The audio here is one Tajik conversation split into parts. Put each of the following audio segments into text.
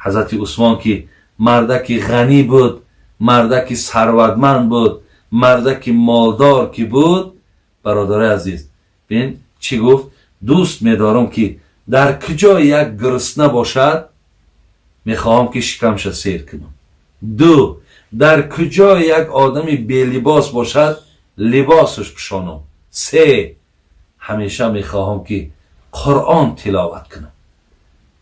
Ҳазрати Усмон, ки мардаки ғанӣ буд, мардаки сарватманд буд, мардаки молдор ки буд, бародарои азиз, бин, чӣ гуфт: «Дӯст медорам, ки дар куҷо як гурусна бошад, мехоҳам, ки шикамша сер кунам. Ду, дар куҷо як одами белибос бошад, либосаш пӯшонам. Се, ҳамеша мехоҳам, ки Қуръон тиловат кунам».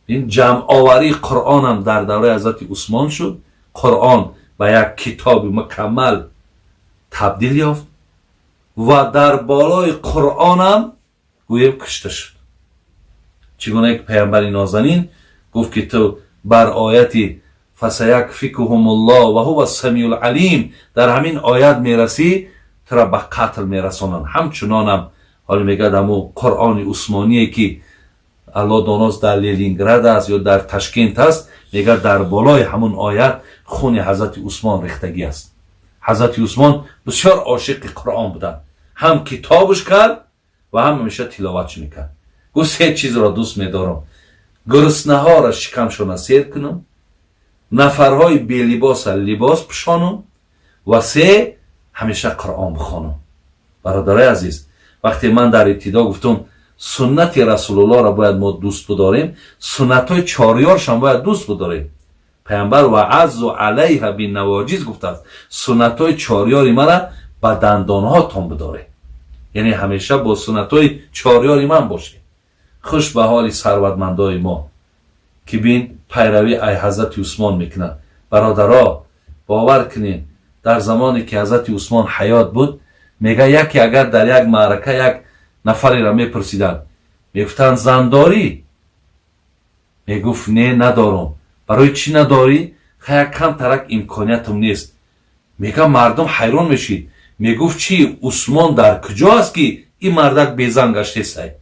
Ин ҷамъоварии Қуръонам дар давраи Ҳазрати Усмон шуд. Қуръон ба як китоби мукаммал табдил ёфт ва дар болои Қуръонам гӯем кушта шуд. Чӣ гуна ки паямбари нозанин гуфт, ки ту бар ояти فسيكفيكهم الله وهو السميع العليم, дар ҳамин оят мерасӣ, тура ба қатл мерасонанд. Ҳамчунонам ҳоло мегӯяд, ҳаму Қуръони усмоние, ки Алло доност, дар Ленинград аст ё дар Ташкент аст, мегӯяд, дар болои ҳамун оят хуни Ҳазрати Усмон рехтагӣ аст. Ҳазрати Усмон бисёр ошиқи Қуръон буданд, ҳам китобаш кард ва ҳам ҳамеша тиловатш мекард. Гуфт: «Се чизро дӯст медорам: гуруснаҳоро шикамшона сер кунам, нафарҳои белибоса либос пӯшонам ва се, ҳамеша Қуръон бихонам». Бародарои азиз, вақте ман дар ибтидо гуфтум, суннати Расулуллоҳро бояд мо дӯст бидорем, суннатҳои чорёршам бояд дӯст бидорем. Паямбар «وعضوا عليها بالنواجذ» гуфтааст: «Суннатҳои чорёри мара ба дандонҳотон бидоред», яъне ҳамеша бо суннатҳои чорёри ман бошед. Хуш ба ҳоли сарватмандои мо, ки бин, пайравӣ ай Ҳазрати Усмон мекунад. Бародаро, бовар кунед, дар замоне ки Ҳазрати Усмон ҳаёт буд, мега, яке агар дар як маърака як нафареро мепурсиданд, мегуфтанд: «Зан дорӣ?» Мегуфт: «Не, надорам». «Барои чӣ надорӣ?» «Хая, камтарак имкониятам нест». Мега, мардум ҳайрон мешид, мегуфт: «Чӣ, Усмон дар куҷо аст, ки ин мардак безан гаштесай?»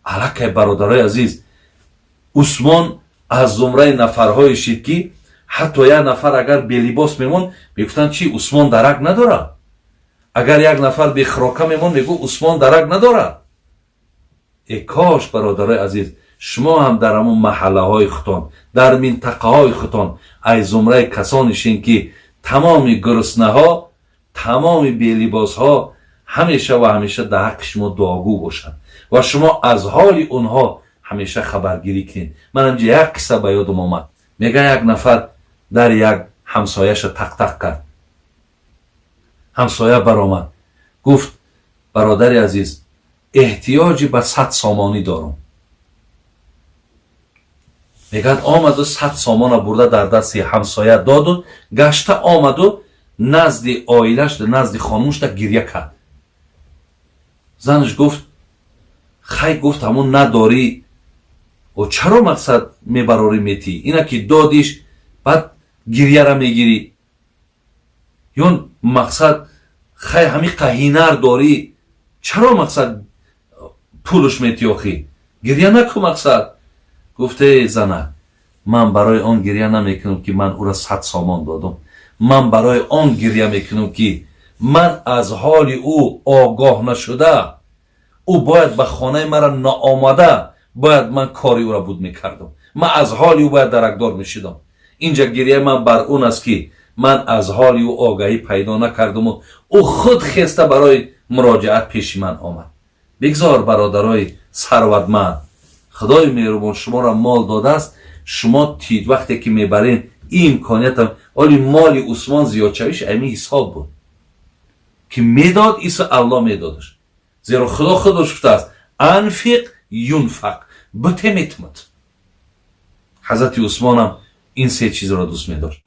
Аллакай, бародарои азиз, Усмон аз зумраи нафарҳое шид, ки ҳатто як нафар агар белибос мемонд, мегуфтанд: «Чӣ, Усмон дарак надорад?» Агар як нафар бехирока мемонд, мегуфт: «Усмон дарак надорад». Э кош, бародарои азиз, шумо ҳам дар ҳамун маҳаллаҳои худтон, дар минтақаҳои худтон аз зумраи касоне шин, ки тамоми гуруснаҳо, тамоми белибосҳо ҳамеша ва ҳамеша дар ҳаққи шумо дуогӯ бошанд ва шумо аз ҳоли онҳо ҳамеша хабаргирӣ кунед. Ман инҷа як қисса ба ёдам омад. Мега, як нафар дар як ҳамсояша тақтақ кард. Ҳамсоя баромад, гуфт: «Бародари азиз, эҳтиёҷи ба 100 сомонӣ дорам». Мегӯяд, омаду 100 сомона бурда дар дасти ҳамсоя доду гашта омаду назди оилаш, назди хонумушда гирья кард. Занаш гуфт: «Хай», гуфт, «ҳамун надорӣ, о чаро мақсад мебарорӣ, метӣ? Ина ки додиш, баъд гирьяра мегирӣ. Ё мақсад, хай, ҳамиқа ҳинар дорӣ, чаро мақсад пулш метӣ? Охӣ, гирья наку». Мақсад гуфте: «Зана, ман барои он гирья намекунам, ки ман ӯро 100 сомон додам. Ман барои он гирья мекунам, ки ман аз ҳоли ӯ огоҳ нашуда, ӯ бояд ба хонаи мара наомада, бояд ман кори ӯро буд мекардам. Ман аз ҳоли ӯ бояд даракдор мешудам. Инҷа гирьяи ман бар он аст, ки ман аз ҳоли ӯ огаҳӣ пайдо накардаму ӯ худ хеста барои муроҷиат пеши ман омад». Бигзор, бародарои сарватманд, Худои меҳрубон шуморо мол додааст, шумо тид вақте ки мебарен, ин имкониятам. Оли моли Усмон зиёдшавиш ами ҳисоб буд, ки медод, исо Алло медодаш, зеро Худо худаш гуфтааст: «أنفق ينفق», бите, метумад. Ҳазрати Усмонам ин се чизро дӯст медошт.